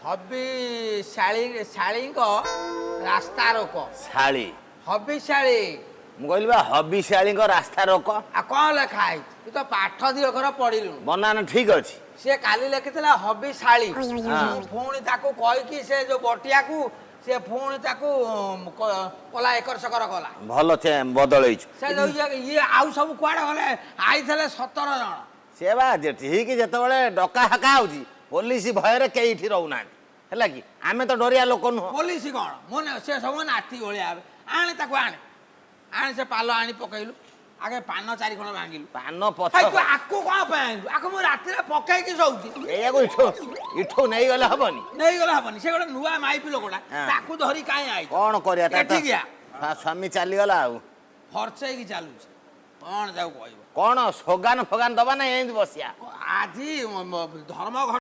Hobby ଶାଳୀ, ଶାଳୀଙ୍କ ରାସ୍ତା ରୋକ। ଶାଳୀ? Hobby ଶାଳୀ। ମୁଁ କହିଲି ବା ହବି ଶାଳୀଙ୍କ ରାସ୍ତା ରୋକ। ଆଉ କଣ ଲେଖା ହେଇଛି? ତୁ ତ ପାଠ ଦି ଅକ୍ଷର ପଢିଲୁଣୁ। ବନାନ ଠିକ ଅଛି। ସେ କାଲି ଲେଖିଥିଲା ହବି ଶାଳୀ, ମୁଁ ପୁଣି ତାକୁ କହିକି ସେ ଯୋଉ ବଟିଆକୁ, ସେ ପୁଣି ତାକୁ କଲା, ଏକର ସେକର କଲା। ଭଲ ବଦଳେଇଛୁ। ସେ ଯୋଉ ଇଏ ଆଉ ସବୁ କୁଆଡେ ଗଲେ? ଆଇଥିଲେ 17 ଜଣ। ସେ ବା ଠିକ ଯେତେବେଳେ ଡକା ହାକା ହଉଛି, ପୋଲିସ ଭୟରେ କେହି ଏଠି ରହୁନାହାନ୍ତି। ହେଲା କି? ଆମେ ତ ଡରିଆ ଲୋକ ନୁହଁ। ପୋଲିସ କଣ ମୋ, ସେ ସବୁ ନାତି ଭଳିଆ ହେବେ। ଆଣେ ତାକୁ, ଆଣେ ଆଣେ, ସେ ପାଲ ଆଣି ପକେଇଲୁ। ଆଗେ ପାନ ଚାରି ଖଣ୍ଡ ଭାଙ୍ଗିଲୁ। ପାନ ପଛ। ତୁ ଆକୁ କଣ ପାଇଁ ଆଣିଲୁ? ଆକୁ ମୁଁ ରାତିରେ ପକେଇକି ଶୋଉଛି। ଏଇଆକୁ ଇଠୁ ଇଠୁ ନେଇଗଲେ ହବନି? ନେଇଗଲେ ହବନି। ସେ ଗୋଟେ ନୂଆ ମାଇପି ଲୋକଟା, ତାକୁ ଧରି କାହିଁ I? କଣ କରିବା, ସ୍ୱାମୀ ଚାଲିଗଲା ଆଉ ଫର୍ଚେଇକି ଚାଲୁଛି। କଣ ତାକୁ କହିବ? କଣ ସୋଗାନ ଫୋଗାନ ଦବା ନା ଏମିତି ବସିଆ? ଆଜି ଧର୍ମ